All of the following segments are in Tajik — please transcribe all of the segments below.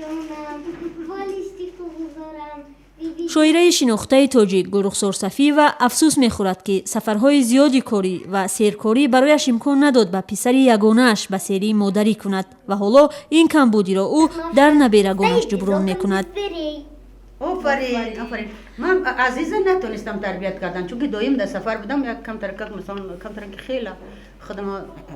Ҷонам, болишти хуб гузорам. Шоираи шинохтаи тоҷик Гулрухсор Сафиева афсӯс мехӯрад, ки сафарҳои зиёди корӣ ва серкорӣ барояш имкон надод ба писари ягонааш ба серии модарӣ кунад ва ҳоло ин камбудиро ӯ дар наберагонаш ҷуброн мекунад. Офарин, офарин. Ман Азиза натонистам тарбият кардан, чунки доим дар сафар будам. Як камтаракак, масалан, камтараки хела худам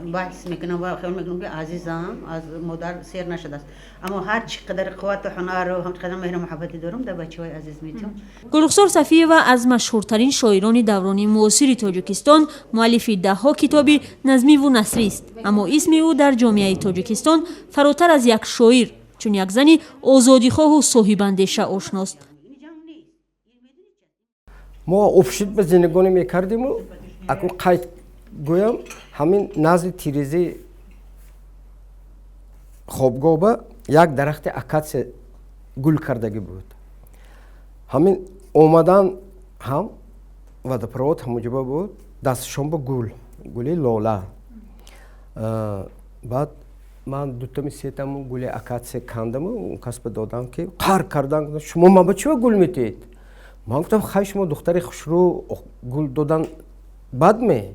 баҳс мекунам ва хиёл мекунам, ки Азизам аз модар сер нашудааст, аммо ҳар чӣ қадар қуввату ҳунару ҳам қадар меҳру муҳаббате дорам, дар бачаҳои Азиз метиҳам. Гулрухсор Сафиева аз машҳуртарин шоирони даврони муосири Тоҷикистон, муаллифи даҳҳо китоби назмиву насрист, аммо исми ӯ дар ҷомеаи Тоҷикистон фаротар аз як шоир, чун як зани озодихоҳу соҳибандеша ошност. Мо общежит ба зиндагонӣ мекардиму акун қайд гӯям, ҳамин назди тирезаи хобгоҳба як дарахти акатсия гул кардагӣ буд. Ҳамин омадан ҳам водопровод ҳамуҷоба буд, дастшон ба гул, гули лола. Баъд ман дутами, сетаму гули акатсия кандаму он кас ба додам, ки қар кардан: «Шумо ман ба чива гул метиҳед?» Ман гуфтам: «Хай, шумо духтари хушрӯ, гул додан бад ме?»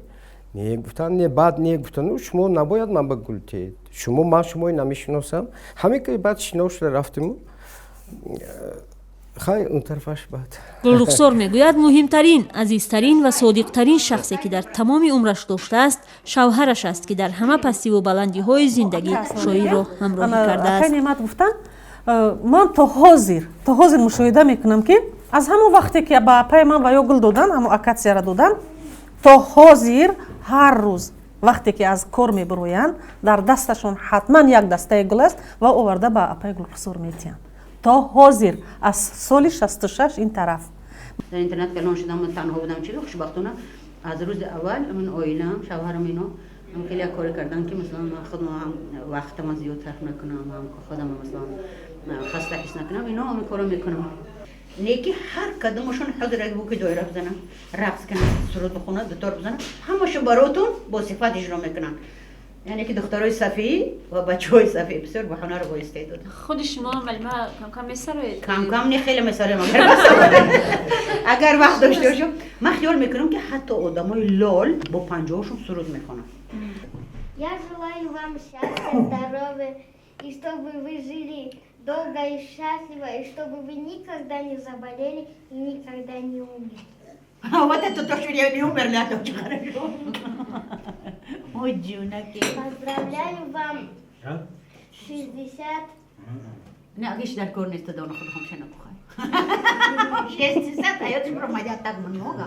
«Не», гуфтан, «не, бад не». Гуфтан: «Шумо набояд ман ба гул тиҳед, шумо, ман шумои намешиносам». Ҳамин ки баъд шинос шуда рафтиму, хай, он тарафаш баъд. Гулрухсор мегӯяд, муҳимтарин, азизтарин ва содиқтарин шахсе, ки дар тамоми умраш доштааст, шавҳараш аст, ки дар ҳама пастиву баландиҳои зиндагӣ шоирро ҳамроҳӣ кардааст. Неъмат гуфтан, ман то ҳозир мушоҳида мекунам, ки аз ҳамон вақте ки ба апаи ман ва ё гул додан, ҳамон акатсияра додан, то ҳозир ҳар рӯз вақте ки аз кор мебироянд, дар дасташон ҳатман як дастаи гул аст ва оварда ба апаи Гулрухсор метиҳанд. То ҳозир, аз соли 66 ин тараф. Дар интернат калон шудам, танҳо будам. Чи хушбахтона, аз рӯзи аввал ман оилаам, шавҳарам, ино хеле як коре кардан, ки масалан ман худам ҳам вақтама зиёд сарф накунам, ҳам худам масалан хаста ҳис накунам. Ино ҳамин коро мекунам. Неки ҳар кадомашон ҳозир як буки доира бизананд, рақс кунанд, суруд бихонанд, дутор бизананд, ҳамашо баротон бо сифат иҷро мекунанд. Яъне ки духтарои Сафӣ ва бачаҳои Сафӣ бисёр бо ҳунару бо истеъдод. Худи шумо, малима, камкам месароед? Камкам не, хеле месароем, агар вақт дошта бошам. Ман хиёл мекунам, ки ҳатто одамои лол бо панҷоҳошон суруд мехонанд. Я желаю вам счастья, здоровья, и чтобы вы жили долго и счастливо, и чтобы вы никогда не заболели и никогда не умерли. Вот это то, что я не умерла, это очень хорошо. Ой, ҷунаки. Поздравляю вам 60 Не, агиш дар кор нест, дона худ ҳамша набухай. 60, а я тоже так много.